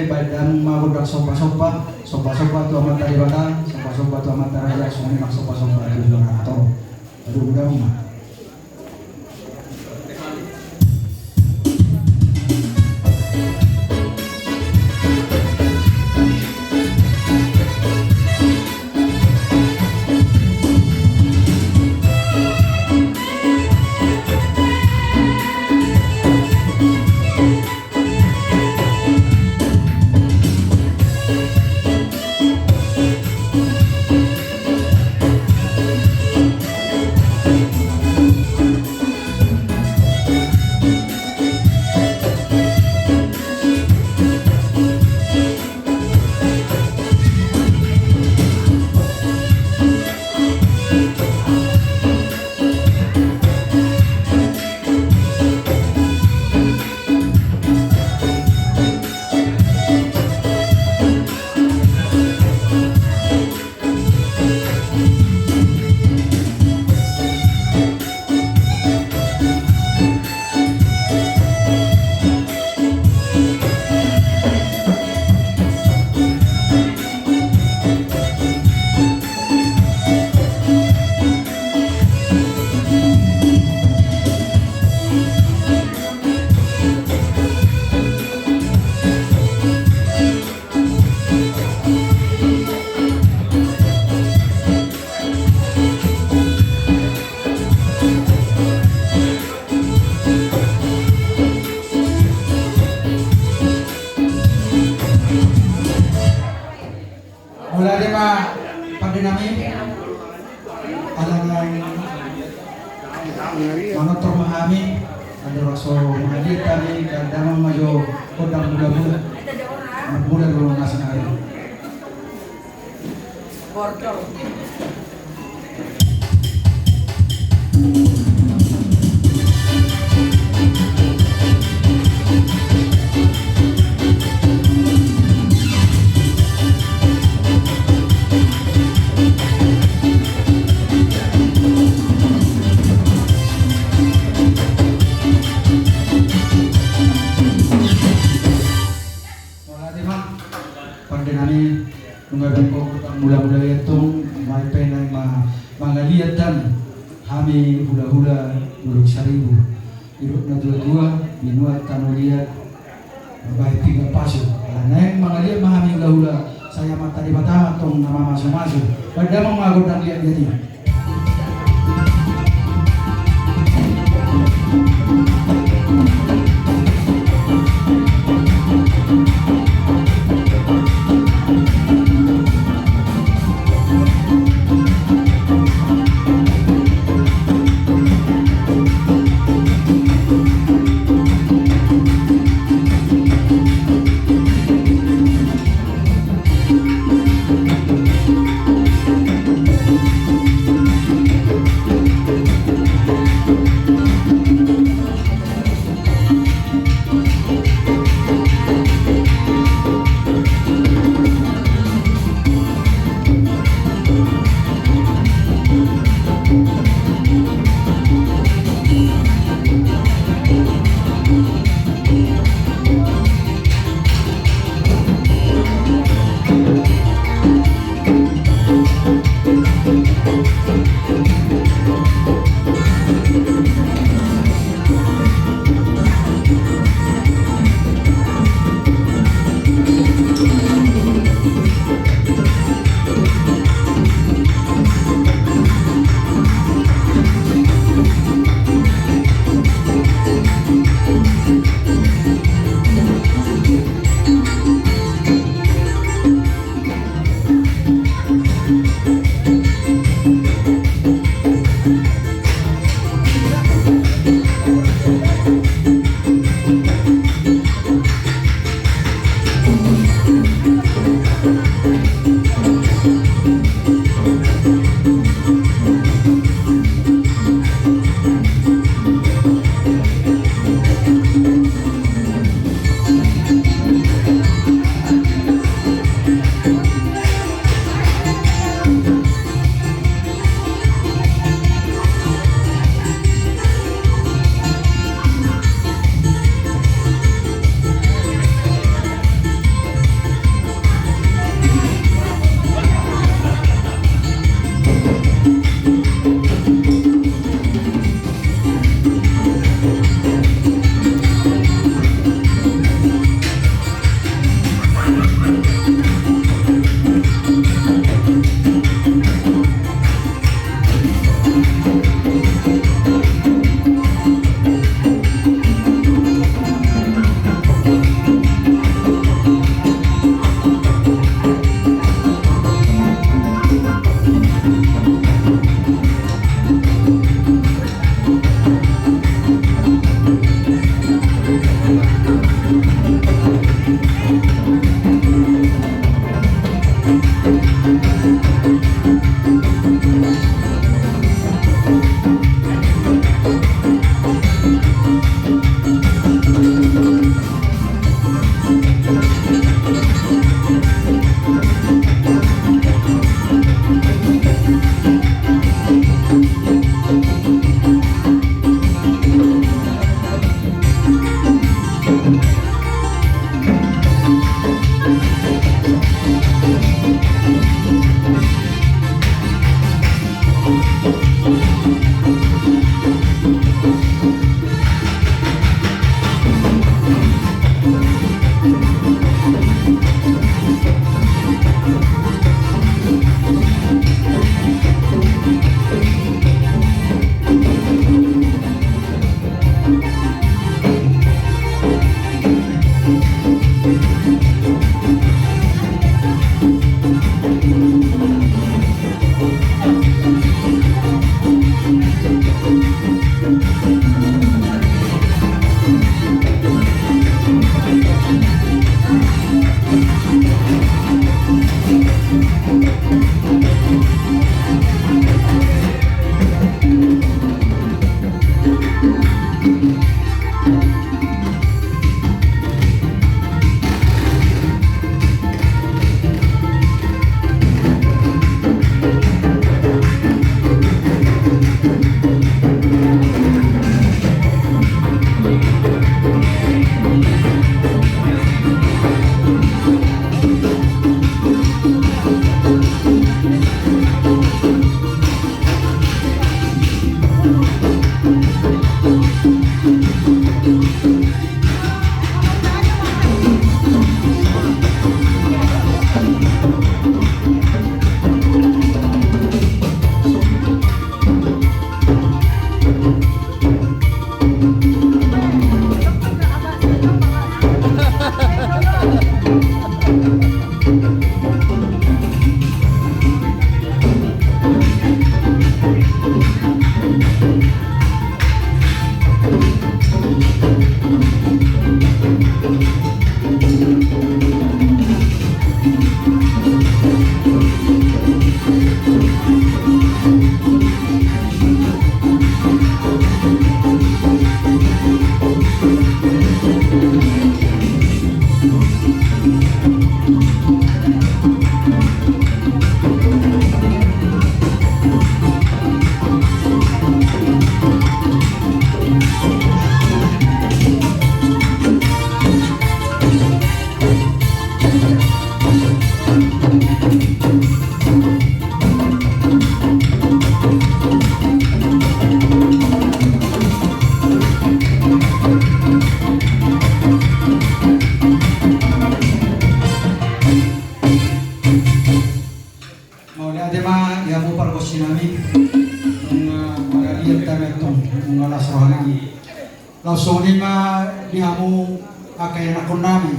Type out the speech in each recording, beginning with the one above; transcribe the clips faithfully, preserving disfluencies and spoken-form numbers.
Baen damang ma gondang somba-somba, somba-somba tu Amanta Debata, somba-somba tu Amanta Raja, songon i ma somba-somba tu Tuhan Anak Toro. Aduh, udah ma. Mauliate ma pande nami. Ala naeng manortor ma hami, andorang so mangaliat hami, baen damang ma jo gondang mula-mula. Mula-mula do na sonari. Mauliate ma pande nami, nunga bungkok mula-mula i antong, baen pe naeng ma mangaliat hami hula-hula Dolok Saribu. Didok na tua-tua, binuat tano liat, mambahen pinggan pasu. Ala naeng mangaliat ma hami hula-hula, sai Amanta Debata ma antong na mamasu-masu. Baen damang ma gondang liat-liat i. Mauliate ma di hamu pargonsi nami. Nunga maraliat hami antong, nunga las roha nami. Laos songon i ma di hamu angka ianakkon nami,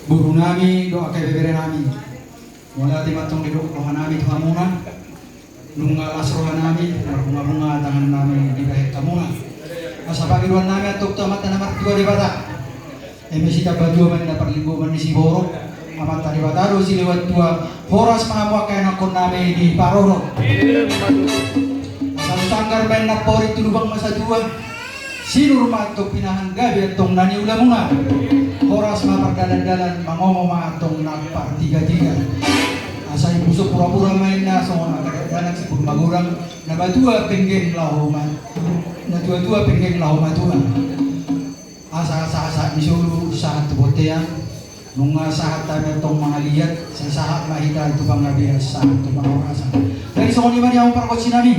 boru nami dohot angka ibebere nami. Mauliate ma antong didok roha nami tu hamuna. Nunga las roha nami, marbunga-bunga tangan nami dibahen hamuna. Asa pangidoan nami antong tu Amanta na martua Debata. Eme sitamba tua ma inna parlinggoman ni siborok, Amanta Debata do silehon tua. Horas ma hamu angka ianakkon nami diparorot. Asa tu sanggar ma inna porit, tu lubang ma satua. Sinur ma antong pinahan, gabe antong na niulamuna. Horas ma pardalan-dalan, mangomo ma antong na partigatiga. Asa imbuso pura-pura ma inna songon angka dakdanak simbur magodang, na matua penggeng laho ma-, na tua-tua penggeng laho matua. Asa sahat-sahat ni solu sahat tu bontean. Nunga sahat hami antong mangaliat, sai sahat ma hita tu panggabean sahat tu parhorasan. Jadi songon i ma di hamu pargonsi nami.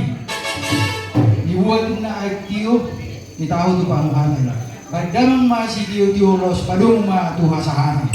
Dibuat na aek tio, ditahu tu panguhatan. Baen damang ma sitio-tio, laos padomu ma tu hasahatan.